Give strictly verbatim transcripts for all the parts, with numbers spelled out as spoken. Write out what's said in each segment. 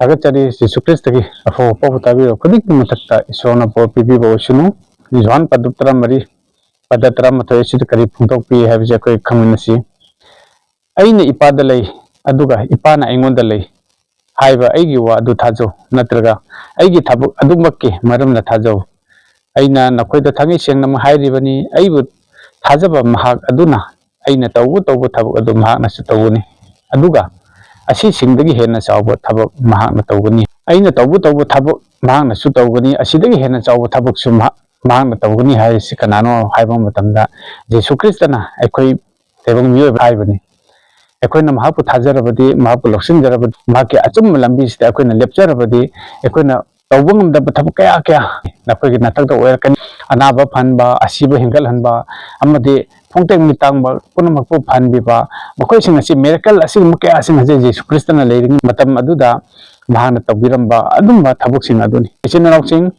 ꯊꯥꯒꯠꯆꯔꯤ꯫ ꯖꯤꯁꯨ ꯈ꯭ꯔꯤꯁꯇꯒꯤ ꯑꯐꯕ ꯄꯥꯎ ꯇꯥꯕꯤꯕ ꯈꯨꯗꯤꯡꯒꯤ ꯃꯊꯛꯇ ꯏꯁꯣꯔꯅ ꯕꯣꯔ ꯄꯤꯕꯤꯕ ꯑꯣꯏꯁꯅꯨ꯫ ꯌꯣꯍꯥꯟ ꯄꯗꯨꯞ ꯇꯔꯥꯃꯔꯤ, ꯄꯗ ꯇꯔꯥꯃꯥꯊꯣꯏ ꯑꯁꯤꯗ ꯀꯔꯤ ꯐꯣꯡꯗꯣꯛꯄꯤ ꯍꯥꯏꯕꯁꯦ ꯑꯩꯈꯣꯏ ꯈꯪꯃꯤꯟꯅꯁꯤ꯫ "ꯑꯩꯅ ꯏꯄꯥꯗ ꯂꯩ, ꯑꯗꯨꯒ ꯏꯄꯥꯅ ꯑꯩꯉꯣꯟꯗ ꯂꯩ" ꯍꯥꯏꯕ ꯑꯩꯒꯤ ꯋꯥ ꯑꯗꯨ ꯊꯥꯖꯧ, ꯅꯠꯇ꯭ꯔꯒ "ꯑꯩꯒꯤ ꯊꯕꯛ ꯑꯗꯨꯃꯛꯀꯤ ꯃꯔꯝꯅ ꯊꯥꯖꯧ꯫ ꯑꯩꯅ ꯅꯈꯣꯏꯗ ꯊꯥꯡꯉꯩ ꯁꯦꯡꯅꯃꯛ ꯍꯥꯏꯔꯤꯕꯅꯤ, ꯑꯩꯕꯨ ꯊꯥꯖꯕ ꯃꯍꯥꯛ ꯑꯗꯨꯅ ꯑꯩꯅ ꯇꯧꯕ ꯇꯧꯕ ꯊꯕꯛ ꯑꯗꯨ ꯃꯍꯥꯛꯅꯁꯨ ꯇꯧꯒꯅꯤ, ꯑꯗꯨꯒ ꯑꯁꯤꯁꯤꯡꯗꯒꯤ ꯍꯦꯟꯅ ꯆꯥꯎꯕ ꯊꯕꯛ ꯃꯍꯥꯛꯅ ꯇꯧꯒꯅꯤ꯫ ꯑꯩꯅ ꯇꯧꯕ ꯇꯧꯕ ꯊꯕꯛ ꯃꯍꯥꯛꯅꯁꯨ ꯇꯧꯒꯅꯤ, ꯑꯁꯤꯗꯒꯤ ꯍꯦꯟꯅ ꯆꯥꯎꯕ ꯊꯕꯛꯁꯨ ꯃꯍꯥꯛ, ꯃꯍꯥꯛꯅ ꯇꯧꯒꯅꯤ" ꯍꯥꯏꯔꯤꯁꯤ ꯀꯅꯥꯅꯣ ꯍꯥꯏꯕ ꯃꯇꯝꯗ, ꯖꯤꯁꯨ ꯈ꯭ꯔꯤꯁꯇꯅ ꯑꯩꯈꯣꯏ ꯇꯥꯏꯕꯪ ꯃꯤꯑꯣꯏꯕ ꯍꯥꯏꯕꯅꯤ꯫ ꯑꯩꯈꯣꯏꯅ ꯃꯍꯥꯛꯄꯨ ꯊꯥꯖꯔꯕꯗꯤ, ꯃꯍꯥꯛꯄꯨ ꯂꯧꯁꯤꯟꯖꯔꯕꯗꯤ, ꯃꯍꯥꯛꯀꯤ ꯑꯆꯨꯝꯕ ꯂꯝꯕꯤꯁꯤꯗ ꯑꯩꯈꯣꯏꯅ ꯂꯦꯞꯆꯔꯕꯗꯤ, ꯑꯩꯈꯣꯏꯅ ꯇꯧꯕ ꯉꯝꯗꯕ ꯊꯕꯛ ꯀꯌꯥ ꯀꯌꯥ ꯅꯈꯣꯏꯒꯤ ꯅꯊꯛꯇ ꯑꯣꯏꯔꯛꯀꯅꯤ꯫ ꯑꯅꯥꯕ ꯐꯍꯟꯕ, ꯑꯁꯤꯕ ꯍꯦꯟꯒꯠꯍꯟꯕ, ꯑꯃꯗꯤ ꯈꯣꯡꯇꯦꯛ ꯃꯤꯇꯥꯡꯕ ꯄꯨꯝꯅꯃꯛꯄꯨ ꯐꯍꯟꯕꯤꯕ, ꯃꯈꯣꯏꯁꯤꯡ ꯑꯁꯤ, ꯃꯤꯔꯦꯀꯜ ꯑꯁꯤꯒꯨꯝꯕ ꯀꯌꯥꯁꯤꯡ ꯑꯁꯤ ꯖꯤꯁꯨ ꯈ꯭ꯔꯤꯁꯇꯅ ꯂꯩꯔꯤꯉꯩ ꯃꯇꯝ ꯑꯗꯨꯗ ꯃꯍꯥꯛꯅ ꯇꯧꯕꯤꯔꯝꯕ ꯑꯗꯨꯝꯕ ꯊꯕꯛꯁꯤꯡ ꯑꯗꯨꯅꯤ꯫ ꯏꯆꯤꯟ ꯏꯅꯥꯎꯁꯤꯡ,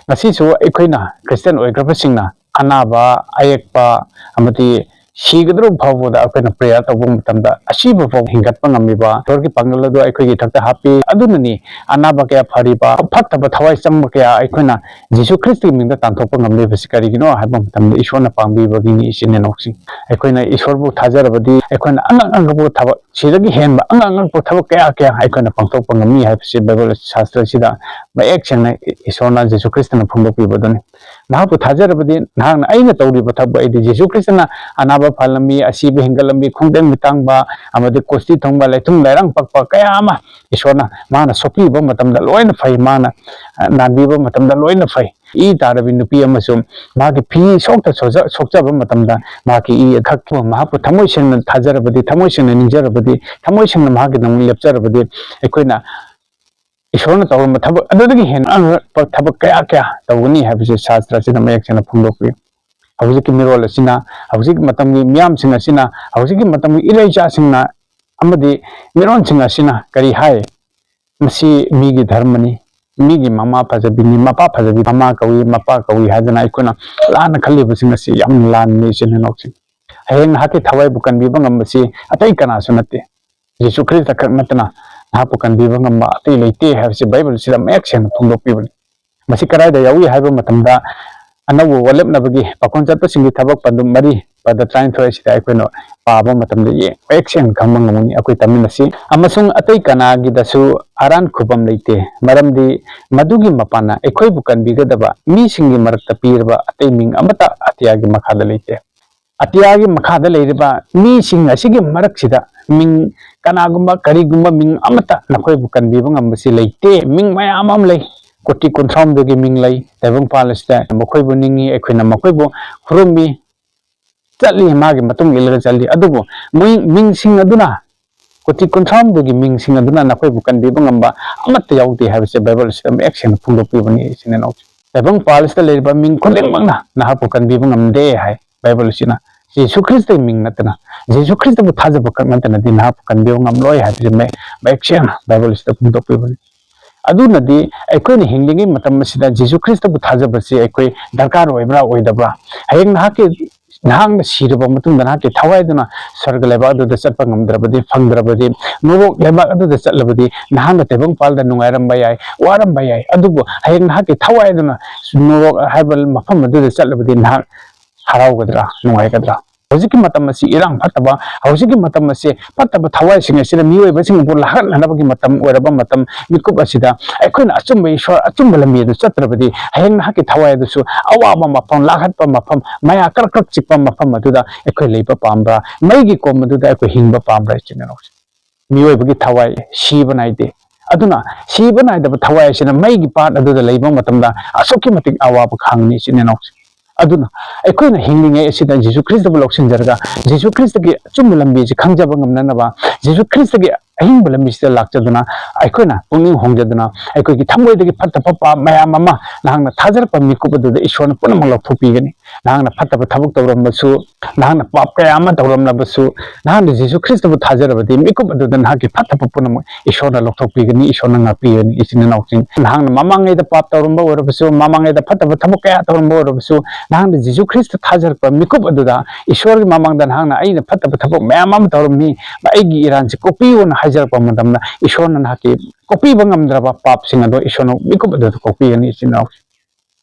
ꯉꯁꯤꯁꯨ ꯑꯩꯈꯣꯏꯅ ꯈ꯭ꯔꯤꯁꯇꯤꯌꯥꯟ ꯑꯣꯏꯈ꯭ꯔꯕꯁꯤꯡꯅ ꯑꯅꯥꯕ ꯑꯌꯦꯛꯄ ꯑꯃꯗꯤ ꯁꯤꯒꯗꯧꯔꯕ ꯐꯥꯎꯕꯗ ꯑꯩꯈꯣꯏꯅ ꯄ꯭ꯔꯦꯌꯔ ꯇꯧꯕ ꯃꯇꯝꯗ ꯑꯁꯤꯕ ꯐꯥꯎ ꯍꯤꯡꯒꯠꯄ ꯉꯝꯃꯤꯕ ꯏꯁꯣꯔꯒꯤ ꯄꯥꯡꯒꯜ ꯑꯗꯨ ꯑꯩꯈꯣꯏꯒꯤ ꯏꯊꯛꯇ ꯍꯥꯞꯄꯤ꯫ ꯑꯗꯨꯅꯅꯤ ꯑꯅꯥꯕ ꯀꯌꯥ ꯐꯔꯤꯕ, ꯐꯠꯇꯕ ꯊꯋꯥꯏ ꯆꯪꯕ ꯀꯌꯥ ꯑꯩꯈꯣꯏꯅ ꯖꯤꯁꯨ ꯈ꯭ꯔꯤꯁꯇꯒꯤ ꯃꯤꯡꯗ ꯇꯥꯟꯊꯣꯛꯄ ꯉꯝꯂꯤꯕꯁꯤ ꯀꯔꯤꯒꯤꯅꯣ ꯍꯥꯏꯕ ꯃꯇꯝꯗ ꯏꯁꯣꯔꯅ ꯄꯥꯡꯕꯤꯕꯒꯤꯅꯤ꯫ ꯏꯆꯤꯟ ꯏꯅꯥꯎꯁꯤꯡ, ꯑꯩꯈꯣꯏꯅ ꯏꯁꯣꯔꯕꯨ ꯊꯥꯖꯔꯕꯗꯤ ꯑꯩꯈꯣꯏꯅ ꯑꯉꯛ ꯑꯉꯛꯄ ꯊꯕꯛ, ꯁꯤꯗꯒꯤ ꯍꯦꯟꯕ ꯑꯉꯛ ꯑꯉꯛꯄ ꯊꯕꯛ ꯀꯌꯥ ꯀꯌꯥ ꯑꯩꯈꯣꯏꯅ ꯄꯥꯡꯊꯣꯛꯄ ꯉꯝꯃꯤ ꯍꯥꯏꯕꯁꯤ ꯕꯥꯏꯕꯜ ꯁꯥꯁꯇ꯭ꯔꯁꯤꯗ ꯃꯌꯦꯛ ꯁꯦꯡꯅ ꯏꯁꯣꯔꯅ ꯖꯤꯁꯨ ꯈ꯭ꯔꯤꯁꯇꯅ ꯐꯣꯡꯗꯣꯛꯄꯤꯕꯗꯨꯅꯤ꯫ ꯃꯍꯥꯛꯄꯨ ꯊꯥꯖꯔꯕꯗꯤ ꯅꯍꯥꯛꯅ ꯑꯩꯅ ꯇꯧꯔꯤꯕ ꯊꯕꯛ ꯑꯩꯗꯤ ꯖꯤꯁꯨ ꯈ꯭ꯔꯤꯁꯇꯅ ꯑꯅꯥꯕ ꯐꯍꯜꯂꯝꯃꯤ, ꯑꯁꯤꯕ ꯍꯦꯟꯒꯠꯂꯝꯃꯤ, ꯈꯣꯡꯗꯦꯡ ꯃꯤꯇꯥꯡꯕ ꯑꯃꯗꯤ ꯀꯣꯁꯇꯤ ꯊꯨꯡꯕ, ꯂꯩꯊꯨꯡ ꯂꯩꯔꯥꯡ ꯄꯛꯄ ꯀꯌꯥ ꯑꯃ ꯏꯁꯣꯔꯅ ꯃꯥꯅ ꯁꯣꯛꯄꯤꯕ ꯃꯇꯝꯗ ꯂꯣꯏꯅ ꯐꯩ, ꯃꯥꯅ, ꯑ, ꯅꯥꯟꯕꯤꯕ ꯃꯇꯝꯗ ꯂꯣꯏꯅ ꯐꯩ꯫ ꯏ ꯇꯥꯔꯕꯤ ꯅꯨꯄꯤ ꯑꯃꯁꯨ ꯃꯍꯥꯛꯀꯤ ꯐꯤ ꯁꯣꯛꯇ ꯁꯣꯛꯆ-, ꯁꯣꯛꯆꯕ ꯃꯇꯝꯗ ꯃꯍꯥꯛꯀꯤ ꯏ ꯈꯛ ꯃꯍꯥꯛꯄꯨ ꯊꯃꯣꯏ ꯁꯦꯡꯅ ꯊꯥꯖꯔꯕꯗꯤ, ꯊꯃꯣꯏ ꯁꯦꯡꯅ ꯅꯤꯡꯖꯔꯕꯗꯤ, ꯊꯃꯣꯏ ꯁꯦꯡꯅ ꯃꯍꯥꯛꯀꯤꯗꯃꯛ ꯂꯦꯞꯆꯔꯕꯗꯤ ꯑꯩꯈꯣꯏꯅ ꯏꯁꯣꯔꯅ ꯇꯧꯔꯝꯕ ꯊꯕꯛ ꯑꯗꯨꯗꯒꯤ ꯍꯦꯟꯅ ꯑꯉꯛꯄ ꯊꯕꯛ ꯀꯌꯥ ꯀꯌꯥ ꯇꯧꯒꯅꯤ ꯍꯥꯏꯕꯁꯦ ꯁꯥꯁꯇ꯭ꯔ ꯑꯁꯤꯅ ꯃꯌꯦꯛ ꯁꯦꯡꯅ ꯐꯣꯡꯗꯣꯛꯄꯤ꯫ ꯍꯧꯖꯤꯛꯀꯤ ꯃꯤꯔꯣꯜ ꯑꯁꯤꯅ, ꯍꯧꯖꯤꯛꯀꯤ ꯃꯇꯝꯒꯤ ꯃꯤꯌꯥꯝꯁꯤꯡ ꯑꯁꯤꯅ, ꯍꯧꯖꯤꯛꯀꯤ ꯃꯇꯝꯒꯤ ꯏꯔꯩꯆꯥꯁꯤꯡꯅ ꯑꯃꯗꯤ ꯃꯤꯔꯣꯟꯁꯤꯡ ꯑꯁꯤꯅ ꯀꯔꯤ ꯍꯥꯏ? "ꯃꯁꯤ ꯃꯤꯒꯤ ꯙꯔꯃꯅꯤ, ꯃꯤꯒꯤ ꯃꯃꯥ ꯐꯖꯕꯤꯅꯤ, ꯃꯄꯥ ꯐꯖꯕꯤ, ꯃꯃꯥ ꯀꯧꯏ, ꯃꯄꯥ ꯀꯧꯏ" ꯍꯥꯏꯗꯅ ꯑꯩꯈꯣꯏꯅ ꯂꯥꯟꯅ ꯈꯜꯂꯤꯕꯁꯤꯡ ꯑꯁꯤ ꯌꯥꯝꯅ ꯂꯥꯟꯕꯅꯤ, ꯏꯆꯤꯟ ꯏꯅꯥꯎꯁꯤꯡ꯫ ꯍꯌꯦꯡ ꯅꯍꯥꯛꯀꯤ ꯊꯋꯥꯏꯕꯨ ꯀꯟꯕꯤꯕ ꯉꯝꯕꯁꯤ ꯑꯇꯩ ꯀꯅꯥꯁꯨ ꯅꯠꯇꯦ, ꯖꯤꯁꯨ ꯈ꯭ꯔꯤꯁꯇ ꯈꯛ ꯅꯠꯇꯅ ꯅꯍꯥꯛꯄꯨ ꯀꯟꯕꯤꯕ ꯉꯝꯕ ꯑꯇꯩ ꯂꯩꯇꯦ ꯍꯥꯏꯕꯁꯤ ꯕꯥꯏꯕꯜꯁꯤꯗ ꯃꯌꯦꯛ ꯁꯦꯡꯅ ꯐꯣꯡꯗꯣꯛꯄꯤꯕꯅꯤ꯫ ꯃꯁꯤ ꯀꯗꯥꯏꯗ ꯌꯥꯎꯏ ꯍꯥꯏꯕ ꯃꯇꯝꯗ, ꯑꯅꯧꯕ ꯋꯥꯔꯦꯞꯅꯕꯒꯤ ꯄꯥꯎꯈꯣꯟ ꯆꯠꯄꯁꯤꯡꯒꯤ ꯊꯕꯛ ꯄꯟꯗꯨꯝ ꯃꯔꯤ, ꯄꯗ ꯇꯔꯥꯅꯤꯊꯣꯏ ꯑꯁꯤꯗ ꯑꯩꯈꯣꯏꯅ ꯄꯥꯕ ꯃꯇꯝꯗ ꯌꯦꯡ-, ꯃꯌꯦꯛ ꯁꯦꯡꯅ ꯈꯪꯕ ꯉꯝꯒꯅꯤ꯫ ꯑꯩꯈꯣꯏ ꯇꯥꯃꯤꯟꯅꯁꯤ꯫ "ꯑꯃꯁꯨꯡ ꯑꯇꯩ ꯀꯅꯥꯒꯤꯗꯁꯨ ꯑꯔꯥꯟ ꯈꯨꯕꯝ ꯂꯩꯇꯦ, ꯃꯔꯝꯗꯤ ꯃꯗꯨꯒꯤ ꯃꯄꯥꯟꯅ ꯑꯩꯈꯣꯏꯕꯨ ꯀꯟꯕꯤꯒꯗꯕ ꯃꯤꯁꯤꯡꯒꯤ ꯃꯔꯛꯇ ꯄꯤꯔꯕ ꯑꯇꯩ ꯃꯤꯡ ꯑꯃꯠꯇ ꯑꯇꯤꯌꯥꯒꯤ ꯃꯈꯥꯗ ꯂꯩꯇꯦ"꯫ ꯑꯇꯤꯌꯥꯒꯤ ꯃꯈꯥꯗ ꯂꯩꯔꯤꯕ ꯃꯤꯁꯤꯡ ꯑꯁꯤꯒꯤ ꯃꯔꯛꯁꯤꯗ ꯃꯤꯡ, ꯀꯅꯥꯒꯨꯝꯕ ꯀꯔꯤꯒꯨꯝꯕ ꯃꯤꯡ ꯑꯃꯠꯇ ꯅꯈꯣꯏꯕꯨ ꯀꯟꯕꯤꯕ ꯉꯝꯕꯁꯤ ꯂꯩꯇꯦ꯫ ꯃꯤꯡ ꯃꯌꯥꯝ ꯑꯃ ꯂꯩ, ꯀꯣꯇꯤ ꯀꯨꯟꯊ꯭ꯔꯥꯍꯨꯝꯗꯣꯏꯒꯤ ꯃꯤꯡ ꯂꯩ꯫ ꯇꯥꯏꯕꯪꯄꯥꯜ ꯑꯁꯤꯗ ꯃꯈꯣꯏꯕꯨ ꯅꯤꯡꯏ, ꯑꯩꯈꯣꯏꯅ ꯃꯈꯣꯏꯕꯨ ꯈꯨꯔꯨꯝꯃꯤ, ꯆꯠꯂꯤ, ꯃꯥꯒꯤ ꯃꯇꯨꯡ ꯏꯜꯂꯒ ꯆꯠꯂꯤ꯫ ꯑꯗꯨꯕꯨ ꯃꯣꯏ ꯃꯤꯡꯁꯤꯡ ꯑꯗꯨꯅ, ꯀꯣꯇꯤ ꯀꯨꯟꯊ꯭ꯔꯥꯍꯨꯝꯗꯣꯏꯒꯤ ꯃꯤꯡꯁꯤꯡ ꯑꯗꯨꯅ ꯅꯈꯣꯏꯕꯨ ꯀꯟꯕꯤꯕ ꯉꯝꯕ ꯑꯃꯠꯇ ꯌꯥꯎꯗꯦ ꯍꯥꯏꯕꯁꯦ ꯕꯥꯏꯕꯜ ꯑꯁꯤꯗ ꯃꯌꯦꯛ ꯁꯦꯡꯅ ꯐꯣꯡꯗꯣꯛꯄꯤꯕꯅꯤ, ꯏꯆꯤꯟ ꯏꯅꯥꯎꯁꯤꯡ꯫ ꯇꯥꯏꯕꯪ ꯄꯥꯜ ꯑꯁꯤꯗ ꯂꯩꯔꯤꯕ ꯃꯤꯡ ꯈꯨꯗꯤꯡꯃꯛꯅ ꯅꯍꯥꯛꯄꯨ ꯀꯟꯕꯤꯕ ꯉꯝꯗꯦ ꯍꯥꯏ ꯕꯥꯏꯕꯜ ꯑꯁꯤꯅ꯫ ꯌꯦꯁꯨ ꯈ꯭ꯔꯤꯁꯇꯒꯤ ꯃꯤꯡ ꯅꯠꯇꯅ, ꯌꯦꯁꯨ ꯈ꯭ꯔꯤꯁꯇꯕꯨ ꯊꯥꯖꯕ ꯈꯛ ꯅꯠꯇꯅꯗꯤ ꯅꯍꯥꯛꯄꯨ ꯀꯟꯕꯤꯕ ꯉꯝꯂꯣꯏ ꯍꯥꯏꯕꯁꯤ ꯃꯌꯦꯛ, ꯃꯌꯦꯛ ꯁꯦꯡꯅ ꯕꯥꯏꯕꯜ ꯑꯁꯤꯗ ꯐꯣꯡꯗꯣꯛꯄꯤꯕꯅꯤ꯫ ꯑꯗꯨꯅꯗꯤ ꯑꯩꯈꯣꯏꯅ ꯍꯤꯡꯂꯤꯉꯩ ꯃꯇꯝ ꯑꯁꯤꯗ ꯖꯤꯁꯨ ꯈ꯭ꯔꯤꯁꯇꯕꯨ ꯊꯥꯖꯕꯁꯤ ꯑꯩꯈꯣꯏ ꯗꯔꯀꯥꯔ ꯑꯣꯏꯕ꯭ꯔꯥ ꯑꯣꯏꯗꯕ꯭ꯔꯥ? ꯍꯌꯦꯡ ꯅꯍꯥꯛꯀꯤ, ꯅꯍꯥꯛꯅ ꯁꯤꯔꯕ ꯃꯇꯨꯡꯗ ꯅꯍꯥꯛꯀꯤ ꯊꯋꯥꯏꯗꯨꯅ ꯁ꯭ꯋꯔꯒ ꯂꯩꯕꯥꯛ ꯑꯗꯨꯗ ꯆꯠꯄ ꯉꯝꯗ꯭ꯔꯕꯗꯤ, ꯐꯪꯗ꯭ꯔꯕꯗꯤ, ꯅꯣꯔꯣꯛ ꯂꯩꯕꯥꯛ ꯑꯗꯨꯗ ꯆꯠꯂꯕꯗꯤ, ꯅꯍꯥꯛꯅ ꯇꯥꯏꯕꯪ ꯄꯥꯜꯗ ꯅꯨꯡꯉꯥꯏꯔꯝꯕ ꯌꯥꯏ, ꯋꯥꯔꯝꯕ ꯌꯥꯏ꯫ ꯑꯗꯨꯕꯨ ꯍꯌꯦꯡ ꯅꯍꯥꯛꯀꯤ ꯊꯋꯥꯏꯗꯨꯅ ꯅꯣꯔꯣꯛ ꯍꯥꯏꯕ ꯃꯐꯝ ꯑꯗꯨꯗ ꯆꯠꯂꯕꯗꯤ ꯅꯍꯥꯛ ꯍꯔꯥꯎꯒꯗ꯭ꯔꯥ, ꯅꯨꯡꯉꯥꯏꯒꯗ꯭ꯔꯥ? ꯍꯧꯖꯤꯛꯀꯤ ꯃꯇꯝ ꯑꯁꯤ ꯏꯔꯥꯡ ꯐꯠꯇꯕ, ꯍꯧꯖꯤꯛꯀꯤ ꯃꯇꯝ ꯑꯁꯤ ꯐꯠꯇꯕ ꯊꯋꯥꯏꯁꯤꯡ ꯑꯁꯤꯅ ꯃꯤꯑꯣꯏꯕꯁꯤꯡꯕꯨ ꯂꯥꯍꯠꯅꯅꯕꯒꯤ ꯃꯇꯝ ꯑꯣꯏꯔꯕ ꯃꯇꯝ ꯃꯤꯀꯨꯞ ꯑꯁꯤꯗ ꯑꯩꯈꯣꯏꯅ ꯑꯆꯨꯝꯕ ꯏꯁꯣꯔ, ꯑꯆꯨꯝꯕ ꯂꯝꯕꯤ ꯑꯗꯨ ꯆꯠꯇ꯭ꯔꯕꯗꯤ, ꯍꯌꯦꯡ ꯅꯍꯥꯛꯀꯤ ꯊꯋꯥꯏ ꯑꯗꯨꯁꯨ ꯑꯋꯥꯕ ꯃꯐꯝ, ꯂꯥꯍꯠꯄ ꯃꯐꯝ, ꯃꯌꯥ ꯀ꯭ꯔꯛ ꯀ꯭ꯔꯛ ꯆꯤꯛꯄ ꯃꯐꯝ ꯑꯗꯨꯗ ꯑꯩꯈꯣꯏ ꯂꯩꯕ ꯄꯥꯝꯕ꯭ꯔꯥ? ꯃꯩꯒꯤ ꯀꯣꯝ ꯑꯗꯨꯗ ꯑꯩꯈꯣꯏ ꯍꯤꯡꯕ ꯄꯥꯝꯕ꯭ꯔꯥ, ꯏꯆꯤꯟ ꯏꯅꯥꯎꯁꯤꯡ? ꯃꯤꯑꯣꯏꯕꯒꯤ ꯊꯋꯥꯏ ꯁꯤꯕ ꯅꯥꯏꯗꯦ꯫ ꯑꯗꯨꯅ ꯁꯤꯕ ꯅꯥꯏꯗꯕ ꯊꯋꯥꯏ ꯑꯁꯤꯅ ꯃꯩꯒꯤ ꯄꯥꯠ ꯑꯗꯨꯗ ꯂꯩꯕ ꯃꯇꯝꯗ ꯑꯁꯨꯛꯀꯤ ꯃꯇꯤꯛ ꯑꯋꯥꯕ ꯈꯥꯡꯒꯅꯤ, ꯏꯆꯤꯟ ꯏꯅꯥꯎꯁꯤꯡ꯫ ꯑꯗꯨꯅ ꯑꯩꯈꯣꯏꯅ ꯍꯤꯡꯂꯤꯉꯩ ꯑꯁꯤꯗ ꯖꯤꯁꯨ ꯈ꯭ꯔꯤꯁꯇꯕꯨ ꯂꯧꯁꯤꯟꯖꯔꯒ, ꯖꯤꯁꯨ ꯈ꯭ꯔꯤꯁꯇꯒꯤ ꯑꯆꯨꯝꯕ ꯂꯝꯕꯤ ꯑꯁꯤ ꯈꯪꯖꯕ ꯉꯝꯅꯅꯕ, ꯖꯤꯁꯨ ꯈ꯭ꯔꯤꯁꯇꯒꯤ ꯑꯍꯤꯡꯕ ꯂꯝꯕꯤꯁꯤꯗ ꯂꯥꯛꯆꯗꯨꯅ, ꯑꯩꯈꯣꯏꯅ ꯄꯨꯛꯅꯤꯡ ꯍꯣꯡꯖꯗꯨꯅ, ꯑꯩꯈꯣꯏꯒꯤ ꯊꯃꯣꯏꯗꯒꯤ ꯐꯠꯇꯕ ꯄꯥꯞ ꯃꯌꯥꯝ ꯑꯃ ꯅꯍꯥꯛꯅ ꯊꯥꯖꯔꯛꯄ ꯃꯤꯀꯨꯞ ꯑꯗꯨꯗ ꯏꯁꯣꯔꯅ ꯄꯨꯝꯅꯃꯛ ꯂꯧꯊꯣꯛꯄꯤꯒꯅꯤ꯫ ꯅꯍꯥꯛꯅ ꯐꯠꯇꯕ ꯊꯕꯛ ꯇꯧꯔꯝꯕꯁꯨ, ꯅꯍꯥꯛꯅ ꯄꯥꯞ ꯀꯌꯥ ꯑꯃ ꯇꯧꯔꯝꯂꯕꯁꯨ, ꯅꯍꯥꯛꯅ ꯖꯤꯁꯨ ꯈ꯭ꯔꯤꯁꯇꯕꯨ ꯊꯥꯖꯔꯕꯗꯤ, ꯃꯤꯀꯨꯞ ꯑꯗꯨꯗ ꯅꯍꯥꯛꯀꯤ ꯐꯠꯇꯕ ꯄꯨꯝꯅꯃꯛ ꯏꯁꯣꯔꯅ ꯂꯧꯊꯣꯛꯄꯤꯒꯅꯤ, ꯏꯁꯣꯔꯅ ꯉꯥꯛꯄꯤꯒꯅꯤ, ꯏꯆꯤꯟ ꯏꯅꯥꯎꯁꯤꯡ꯫ ꯅꯍꯥꯛꯅ ꯃꯃꯥꯡꯉꯩꯗ ꯄꯥꯞ ꯇꯧꯔꯝꯕ ꯑꯣꯏꯔꯕꯁꯨ, ꯃꯃꯥꯡꯉꯩꯗ ꯐꯠꯇꯕ ꯊꯕꯛ ꯀꯌꯥ ꯇꯧꯔꯝꯕ ꯑꯣꯏꯔꯕꯁꯨ, ꯅꯍꯥꯛꯅ ꯖꯤꯁꯨ ꯈ꯭ꯔꯤꯁꯇ ꯊꯥꯖꯔꯛꯄ ꯃꯤꯀꯨꯞ ꯑꯗꯨꯗ ꯏꯁꯣꯔꯒꯤ ꯃꯃꯥꯡꯗ ꯅꯍꯥꯛꯅ "ꯑꯩꯅ ꯐꯠꯇꯕ ꯊꯕꯛ ꯃꯌꯥꯝ ꯑꯃ ꯇꯧꯔꯝꯃꯤ, ꯑꯩꯒꯤ ꯏꯔꯥꯟꯁꯤ ꯀꯣꯛꯄꯤꯌꯣꯅ" ꯍꯥꯏꯖꯔꯛꯄ ꯃꯇꯝꯗ ꯏꯁꯣꯔꯅ ꯅꯍꯥꯛꯀꯤ ꯀꯣꯛꯄꯤꯕ ꯉꯝꯗ꯭ꯔꯕ ꯄꯥꯞꯁꯤꯡ ꯑꯗꯣ ꯏꯁꯣꯔꯅ ꯃꯤꯀꯨꯞ ꯑꯗꯨꯗ ꯀꯣꯛꯄꯤꯒꯅꯤ, ꯏꯆꯤꯟ ꯏꯅꯥꯎ꯫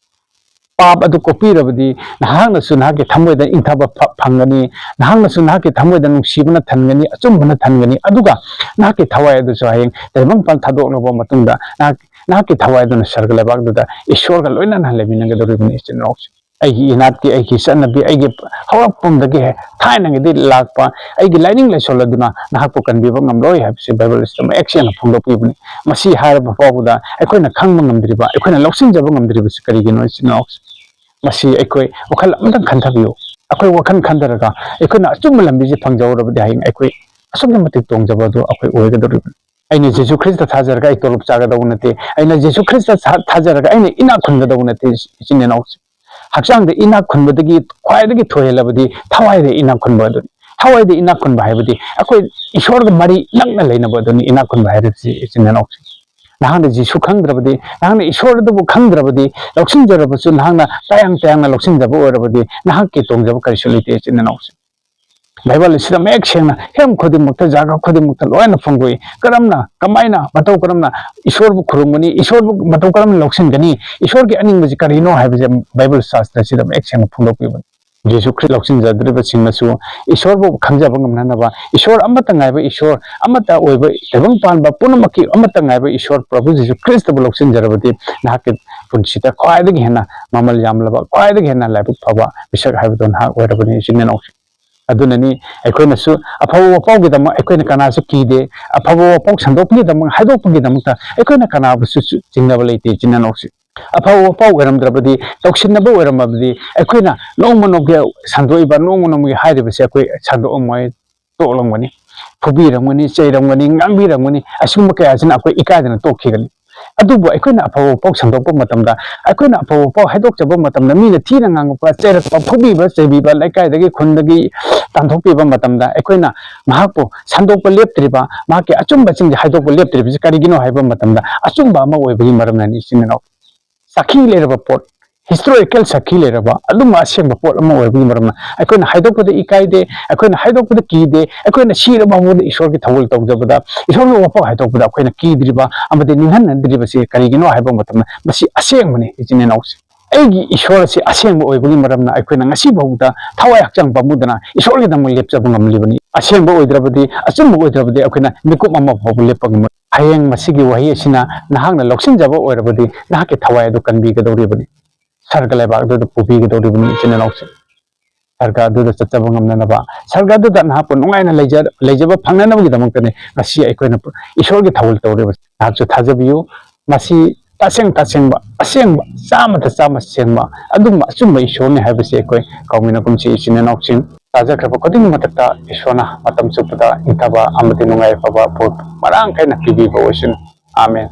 ꯄꯥꯞ ꯑꯗꯨ ꯀꯣꯛꯄꯤꯔꯕꯗꯤ ꯅꯍꯥꯛꯅꯁꯨ ꯅꯍꯥꯛꯀꯤ ꯊꯃꯣꯏꯗ ꯏꯪꯊꯕ ꯐ-, ꯐꯪꯒꯅꯤ, ꯅꯍꯥꯛꯅꯁꯨ ꯅꯍꯥꯛꯀꯤ ꯊꯃꯣꯏꯗ ꯅꯨꯡꯁꯤꯕꯅ ꯊꯟꯒꯅꯤ, ꯑꯆꯨꯝꯕꯅ ꯊꯟꯒꯅꯤ, ꯑꯗꯨꯒ ꯅꯍꯥꯛꯀꯤ ꯊꯋꯥꯏ ꯑꯗꯨꯁꯨ ꯍꯌꯦꯡ ꯇꯥꯏꯕꯪꯄꯥꯟ ꯊꯥꯗꯣꯛꯂꯕ ꯃꯇꯨꯡꯗ ꯅꯍꯥꯛ, ꯅꯍꯥꯛꯀꯤ ꯊꯋꯥꯏ ꯑꯗꯨꯅ ꯁꯔꯒ ꯂꯩꯕꯥꯛꯇꯨꯗ ꯏꯁꯣꯔꯒ ꯂꯣꯏꯅꯅ ꯂꯩꯃꯤꯟꯅꯒꯗꯧꯔꯤꯕꯅꯤ, ꯏꯆꯤꯟ ꯏꯅꯥꯎꯁꯤꯡ꯫ ꯑꯩꯒꯤ ꯏꯅꯥꯠꯀꯤ, ꯑꯩꯒꯤ ꯆꯠꯅꯕꯤ, ꯑꯩꯒꯤ ꯍꯧꯔꯛꯐꯝꯗꯒꯤ ꯊꯥꯏꯅꯉꯩꯗꯒꯤ ꯂꯥꯛꯄ ꯑꯩꯒꯤ ꯂꯥꯏꯅꯤꯡ ꯂꯥꯏꯁꯣꯜ ꯑꯗꯨꯅ ꯅꯍꯥꯛꯄꯨ ꯀꯟꯕꯤꯕ ꯉꯝꯂꯣꯏ ꯍꯥꯏꯕꯁꯤ ꯕꯥꯏꯕꯜ ꯑꯁꯤꯗ ꯃꯌꯦꯛ ꯁꯦꯡꯅ ꯐꯣꯡꯗꯣꯛꯄꯤꯕꯅꯤ꯫ ꯃꯁꯤ ꯍꯥꯏꯔꯕ ꯐꯥꯎꯕꯗ ꯑꯩꯈꯣꯏꯅ ꯈꯪꯕ ꯉꯝꯗ꯭ꯔꯤꯕ, ꯑꯩꯈꯣꯏꯅ ꯂꯧꯁꯤꯟꯖꯕ ꯉꯝꯗ꯭ꯔꯤꯕꯁꯤ ꯀꯔꯤꯒꯤꯅꯣ, ꯏꯆꯤꯟ ꯏꯅꯥꯎꯁꯤꯡ? ꯃꯁꯤ ꯑꯩꯈꯣꯏ ꯋꯥꯈꯜ ꯑꯃꯇꯪ ꯈꯟꯊꯕꯤꯌꯨ꯫ ꯑꯩꯈꯣꯏ ꯋꯥꯈꯜ ꯈꯟꯊꯔꯒ ꯑꯩꯈꯣꯏꯅ ꯑꯆꯨꯝꯕ ꯂꯝꯕꯤꯁꯤ ꯐꯪꯖꯍꯧꯔꯕꯗꯤ ꯍꯌꯦꯡ ꯑꯩꯈꯣꯏ ꯑꯁꯨꯛꯀꯤ ꯃꯇꯤꯛ ꯇꯣꯡꯖꯕ ꯑꯗꯨ ꯑꯩꯈꯣꯏ ꯑꯣꯏꯒꯗꯧꯔꯤꯕꯅꯤ꯫ ꯑꯩꯅ ꯖꯦꯁꯨ ꯈ꯭ꯔꯤꯁꯇ ꯊꯥꯖꯔꯒ ꯑꯩ ꯇꯣꯂꯣꯞ ꯆꯥꯒꯗꯧꯕ ꯅꯠꯇꯦ꯫ ꯑꯩꯅ ꯖꯦꯁꯨ ꯈ꯭ꯔꯤꯁꯇ ꯊꯥ-, ꯊꯥꯖꯔꯒ ꯑꯩꯅ ꯏꯅꯥꯛ ꯈꯨꯟꯒꯗꯧꯕ ꯅꯠꯇꯦ, ꯏꯆꯤꯟ ꯏꯅꯥꯎꯁꯤꯡ꯫ ꯍꯛꯆꯥꯡꯗ ꯏꯅꯥꯛ ꯈꯨꯟꯕꯗꯒꯤ ꯈ꯭ꯋꯥꯏꯗꯒꯤ ꯊꯣꯏꯍꯜꯂꯕꯗꯤ ꯊꯋꯥꯏꯗ ꯏꯅꯥꯛ ꯈꯨꯟꯕ ꯑꯗꯨꯅꯤ꯫ ꯊꯋꯥꯏꯗ ꯏꯅꯥꯛ ꯈꯨꯟꯕ ꯍꯥꯏꯕꯗꯤ ꯑꯩꯈꯣꯏ ꯏꯁꯣꯔꯒ ꯃꯔꯤ ꯅꯛꯅ ꯂꯩꯅꯕ ꯑꯗꯨꯅꯤ ꯏꯅꯥꯛ ꯈꯨꯟꯕ ꯍꯥꯏꯔꯤꯕꯁꯤ, ꯏꯆꯤꯟ ꯏꯅꯥꯎꯁꯤꯡ꯫ ꯅꯍꯥꯛꯅ ꯖꯤꯁꯨ ꯈꯪꯗ꯭ꯔꯕꯗꯤ, ꯅꯍꯥꯛꯅ ꯏꯁꯣꯔ ꯑꯗꯨꯕꯨ ꯈꯪꯗ꯭ꯔꯕꯗꯤ, ꯂꯧꯁꯤꯟꯖꯔꯕꯁꯨ ꯅꯍꯥꯛꯅ ꯇꯌꯥꯡ ꯇꯌꯥꯡꯅ ꯂꯧꯁꯤꯟꯖꯕ ꯑꯣꯏꯔꯕꯗꯤ ꯅꯍꯥꯛꯀꯤ ꯇꯣꯡꯖꯕ ꯀꯔꯤꯁꯨ ꯂꯩꯇꯦ, ꯏꯆꯤꯟ ꯏꯅꯥꯎꯁꯤꯡ꯫ ꯕꯥꯏꯕꯜ ꯑꯁꯤꯗ ꯃꯌꯦꯛ ꯁꯦꯡꯅ ꯍꯤꯔꯝ ꯈꯨꯗꯤꯡꯃꯛꯇ, ꯖꯒꯥ ꯈꯨꯗꯤꯡꯃꯛꯇ ꯂꯣꯏꯅ ꯐꯣꯡꯗꯣꯛꯏ꯫ ꯀꯔꯝꯅ, ꯀꯃꯥꯏꯅ, ꯃꯇꯧ ꯀꯔꯝꯅ ꯏꯁꯣꯔꯕꯨ ꯈꯨꯔꯨꯝꯒꯅꯤ, ꯏꯁꯣꯔꯕꯨ ꯃꯇꯧ ꯀꯔꯝꯅ ꯂꯧꯁꯤꯟꯒꯅꯤ, ꯏꯁꯣꯔꯒꯤ ꯑꯅꯤꯡꯕꯁꯤ ꯀꯔꯤꯅꯣ ꯍꯥꯏꯕꯁꯦ ꯕꯥꯏꯕꯜ ꯁꯥꯁꯇ꯭ꯔ ꯑꯁꯤꯗ ꯃꯌꯦꯛ ꯁꯦꯡꯅ ꯐꯣꯡꯗꯣꯛꯄꯤꯕꯅꯤ꯫ ꯖꯦꯁꯨ ꯈ꯭ꯔꯤꯁ ꯂꯧꯁꯤꯟꯖꯗ꯭ꯔꯤꯕꯁꯤꯡꯅꯁꯨ ꯏꯁꯣꯔꯕꯨ ꯈꯪꯖꯕ ꯉꯝꯅꯅꯕ, ꯏꯁꯣꯔ ꯑꯃꯠꯇ ꯉꯥꯏꯕ ꯏꯁꯣꯔ, ꯑꯃꯠꯇ ꯑꯣꯏꯕ, ꯇꯥꯏꯕꯪ ꯄꯥꯟꯕ ꯄꯨꯝꯅꯃꯛꯀꯤ ꯑꯃꯠꯇ ꯉꯥꯏꯕ ꯏꯁꯣꯔ ꯄ꯭ꯔꯚꯨ ꯖꯦꯁꯨ ꯈ꯭ꯔꯤꯁꯇꯕꯨ ꯂꯧꯁꯤꯟꯖꯔꯕꯗꯤ ꯅꯍꯥꯛꯀꯤ ꯄꯨꯟꯁꯤꯗ ꯈ꯭ꯋꯥꯏꯗꯒꯤ ꯍꯦꯟꯅ ꯃꯃꯜ ꯌꯥꯝꯂꯕ, ꯈ꯭ꯋꯥꯏꯗꯒꯤ ꯍꯦꯟꯅ ꯂꯥꯏꯕꯛ ꯐꯕ ꯃꯤꯁꯛ ꯍꯥꯏꯕꯗꯨ ꯅꯍꯥꯛ ꯑꯣꯏꯔꯕꯅꯤ, ꯏꯆꯤꯟ ꯏꯅꯥꯎꯁꯤꯡ꯫ ꯑꯗꯨꯅꯅꯤ ꯑꯩꯈꯣꯏꯅꯁꯨ ꯑꯐꯕ ꯋꯥꯄꯥꯎꯒꯤꯗꯃꯛ ꯑꯩꯈꯣꯏꯅ ꯀꯅꯥꯁꯨ ꯀꯤꯗꯦ, ꯑꯐꯕ ꯋꯥꯄꯥꯎ ꯁꯟꯗꯣꯛꯄꯒꯤꯗꯃꯛ, ꯍꯥꯏꯗꯣꯛꯄꯒꯤꯗꯃꯛꯇ ꯑꯩꯈꯣꯏꯅ ꯀꯅꯥꯕꯨꯁꯨ ꯆꯤꯡꯅꯕ ꯂꯩꯇꯦ, ꯏꯆꯤꯟ ꯏꯅꯥꯎꯁꯤꯡ꯫ ꯑꯐꯕ ꯋꯥꯄꯥꯎ ꯑꯣꯏꯔꯝꯗ꯭ꯔꯕꯗꯤ, ꯇꯧꯁꯤꯟꯅꯕ ꯑꯣꯏꯔꯝꯃꯕꯗꯤ, ꯑꯩꯈꯣꯏꯅ ꯅꯣꯡꯃ ꯅꯣꯡꯃꯒꯤ ꯁꯟꯗꯣꯛꯏꯕ, ꯅꯣꯡꯃ ꯅꯣꯡꯃꯒꯤ ꯍꯥꯏꯔꯤꯕꯁꯦ ꯑꯩꯈꯣꯏ ꯁꯟꯗꯣꯛꯑꯝꯃꯣꯏ, ꯇꯣꯛꯂꯝꯒꯅꯤ, ꯐꯨꯕꯤꯔꯝꯒꯅꯤ, ꯆꯩꯔꯝꯒꯅꯤ, ꯉꯥꯡꯕꯤꯔꯝꯒꯅꯤ꯫ ꯑꯁꯤꯒꯨꯝꯕ ꯀꯌꯥꯁꯤꯅ ꯑꯩꯈꯣꯏ ꯏꯀꯥꯏꯗꯅ ꯇꯣꯛꯈꯤꯒꯅꯤ꯫ ꯑꯗꯨꯕꯨ ꯑꯩꯈꯣꯏꯅ ꯑꯐꯕ ꯄꯥꯎ ꯁꯟꯗꯣꯛꯄ ꯃꯇꯝꯗ, ꯑꯩꯈꯣꯏꯅ ꯑꯐꯕ ꯄꯥꯎ ꯍꯥꯏꯗꯣꯛꯆꯕ ꯃꯇꯝꯗ, ꯃꯤꯅ ꯊꯤꯅ ꯉꯥꯡꯉꯛꯄ, ꯆꯩꯔꯛꯄ, ꯐꯨꯕꯤꯕ, ꯆꯩꯕꯤꯕ, ꯂꯩꯀꯥꯏꯗꯒꯤ, ꯈꯨꯟꯗꯒꯤ ꯇꯥꯟꯊꯣꯛꯄꯤꯕ ꯃꯇꯝꯗ, ꯑꯩꯈꯣꯏꯅ ꯃꯍꯥꯛꯄꯨ ꯁꯟꯗꯣꯛꯄ ꯂꯦꯞꯇ꯭ꯔꯤꯕ, ꯃꯍꯥꯛꯀꯤ ꯑꯆꯨꯝꯕꯁꯤꯡꯁꯦ ꯍꯥꯏꯗꯣꯛꯄ ꯂꯦꯞꯇ꯭ꯔꯤꯕꯁꯤ ꯀꯔꯤꯒꯤꯅꯣ ꯍꯥꯏꯕ ꯃꯇꯝꯗ, ꯑꯆꯨꯝꯕ ꯑꯃ ꯑꯣꯏꯕꯒꯤ ꯃꯔꯝꯅꯅꯤ, ꯏꯆꯤꯟ ꯏꯅꯥꯎ꯫ ꯁꯥꯈꯤ ꯂꯩꯔꯕ ꯄꯣꯠ, ꯍꯤꯁꯇꯣꯔꯤꯀꯦꯜ ꯁꯛꯈꯤ ꯂꯩꯔꯕ ꯑꯗꯨꯝꯕ ꯑꯁꯦꯡꯕ ꯄꯣꯠ ꯑꯃ ꯑꯣꯏꯕꯒꯤ ꯃꯔꯝꯅ ꯑꯩꯈꯣꯏꯅ ꯍꯥꯏꯗꯣꯛꯄꯗ ꯏꯀꯥꯏꯗꯦ, ꯑꯩꯈꯣꯏꯅ ꯍꯥꯏꯗꯣꯛꯄꯗ ꯀꯤꯗꯦ, ꯑꯩꯈꯣꯏꯅ ꯁꯤꯔꯕ ꯐꯥꯎꯕꯗ ꯏꯁꯣꯔꯒꯤ ꯊꯧꯒꯜ ꯇꯧꯖꯕꯗ, ꯏꯁꯣꯔꯒꯤ ꯋꯥꯐꯝ ꯍꯥꯏꯗꯣꯛꯄꯗ ꯑꯩꯈꯣꯏꯅ ꯀꯤꯗ꯭ꯔꯤꯕ ꯑꯃꯗꯤ ꯅꯤꯡꯍꯟꯅꯗ꯭ꯔꯤꯕꯁꯤ ꯀꯔꯤꯒꯤꯅꯣ ꯍꯥꯏꯕ ꯃꯇꯝꯗ ꯃꯁꯤ ꯑꯁꯦꯡꯕꯅꯤ, ꯏꯆꯤꯟ ꯏꯅꯥꯎꯁꯤꯡ꯫ ꯑꯩꯒꯤ ꯏꯁꯣꯔ ꯑꯁꯤ ꯑꯁꯦꯡꯕ ꯑꯣꯏꯕꯒꯤ ꯃꯔꯝꯅ ꯑꯩꯈꯣꯏꯅ ꯉꯁꯤ ꯐꯥꯎꯕꯗ ꯊꯋꯥꯏ ꯍꯛꯆꯥꯡ ꯄꯥꯝꯃꯨꯗꯅ ꯏꯁꯣꯔꯒꯤꯗꯃꯛ ꯂꯦꯞꯆꯕ ꯉꯝꯂꯤꯕꯅꯤ꯫ ꯑꯁꯦꯡꯕ ꯑꯣꯏꯗ꯭ꯔꯕꯗꯤ, ꯑꯆꯨꯝꯕ ꯑꯣꯏꯗ꯭ꯔꯕꯗꯤ ꯑꯩꯈꯣꯏꯅ ꯃꯤꯀꯨꯞ ꯑꯃ ꯐꯥꯎꯕ ꯂꯦꯞꯄ ꯉꯝꯃꯣꯏ꯫ ꯍꯌꯦꯡ ꯃꯁꯤꯒꯤ ꯋꯥꯍꯩ ꯑꯁꯤꯅ ꯅꯍꯥꯛꯅ ꯂꯧꯁꯤꯟꯖꯕ ꯑꯣꯏꯔꯕꯗꯤ ꯅꯍꯥꯛꯀꯤ ꯊꯋꯥꯏ ꯑꯗꯨ ꯀꯟꯕꯤꯒꯗꯧꯔꯤꯕꯅꯤ꯫ ꯁꯔꯒ ꯂꯩꯕꯥꯛ ꯑꯗꯨꯗ ꯄꯨꯕꯤꯒꯗꯧꯔꯤꯕꯅꯤ, ꯏꯆꯤꯟ ꯏꯅꯥꯎꯁꯤꯡ꯫ ꯁꯔꯒ ꯑꯗꯨꯗ ꯆꯠꯆꯕ ꯉꯝꯅꯅꯕ, ꯁꯔꯒ ꯑꯗꯨꯗ ꯅꯍꯥꯛꯄꯨ ꯅꯨꯡꯉꯥꯏꯅ ꯂꯩꯖ-, ꯂꯩꯖꯕ ꯐꯪꯅꯅꯕꯒꯤꯗꯃꯛꯇꯅꯤ ꯉꯁꯤ ꯑꯩꯈꯣꯏꯅ ꯏꯁꯣꯔꯒꯤ ꯊꯧꯒꯜ ꯇꯧꯔꯤꯕꯁꯤ꯫ ꯅꯍꯥꯛꯁꯨ ꯊꯥꯖꯕꯤꯌꯨ, ꯃꯁꯤ ꯇꯁꯦꯡ ꯇꯁꯦꯡꯕ, ꯑꯁꯦꯡꯕ, ꯆꯥꯝꯃꯗ ꯆꯥꯝꯃ ꯁꯦꯡꯕ, ꯑꯗꯨꯝꯕ ꯑꯆꯨꯝꯕ ꯏꯁꯣꯔꯅꯤ ꯍꯥꯏꯕꯁꯤ ꯑꯩꯈꯣꯏ ꯀꯥꯎꯃꯤꯟꯅꯒꯨꯝꯁꯤ, ꯏꯆꯤꯟ ꯏꯅꯥꯎꯁꯤꯡ꯫ ꯇꯥꯖꯈ꯭ꯔꯕ ꯈꯨꯗꯤꯡꯒꯤ ꯃꯊꯛꯇ ꯏꯁꯣꯔꯅ ꯃꯇꯝ ꯆꯨꯞꯄꯗ ꯏꯪꯊꯕ ꯑꯃꯗꯤ ꯅꯨꯡꯉꯥꯏ ꯌꯥꯏꯐꯕ ꯃꯔꯥꯡ ꯀꯥꯏꯅ ꯄꯤꯕꯤꯕ ꯑꯣꯏꯁꯅꯨ꯫ ꯑꯥꯃꯦꯟ꯫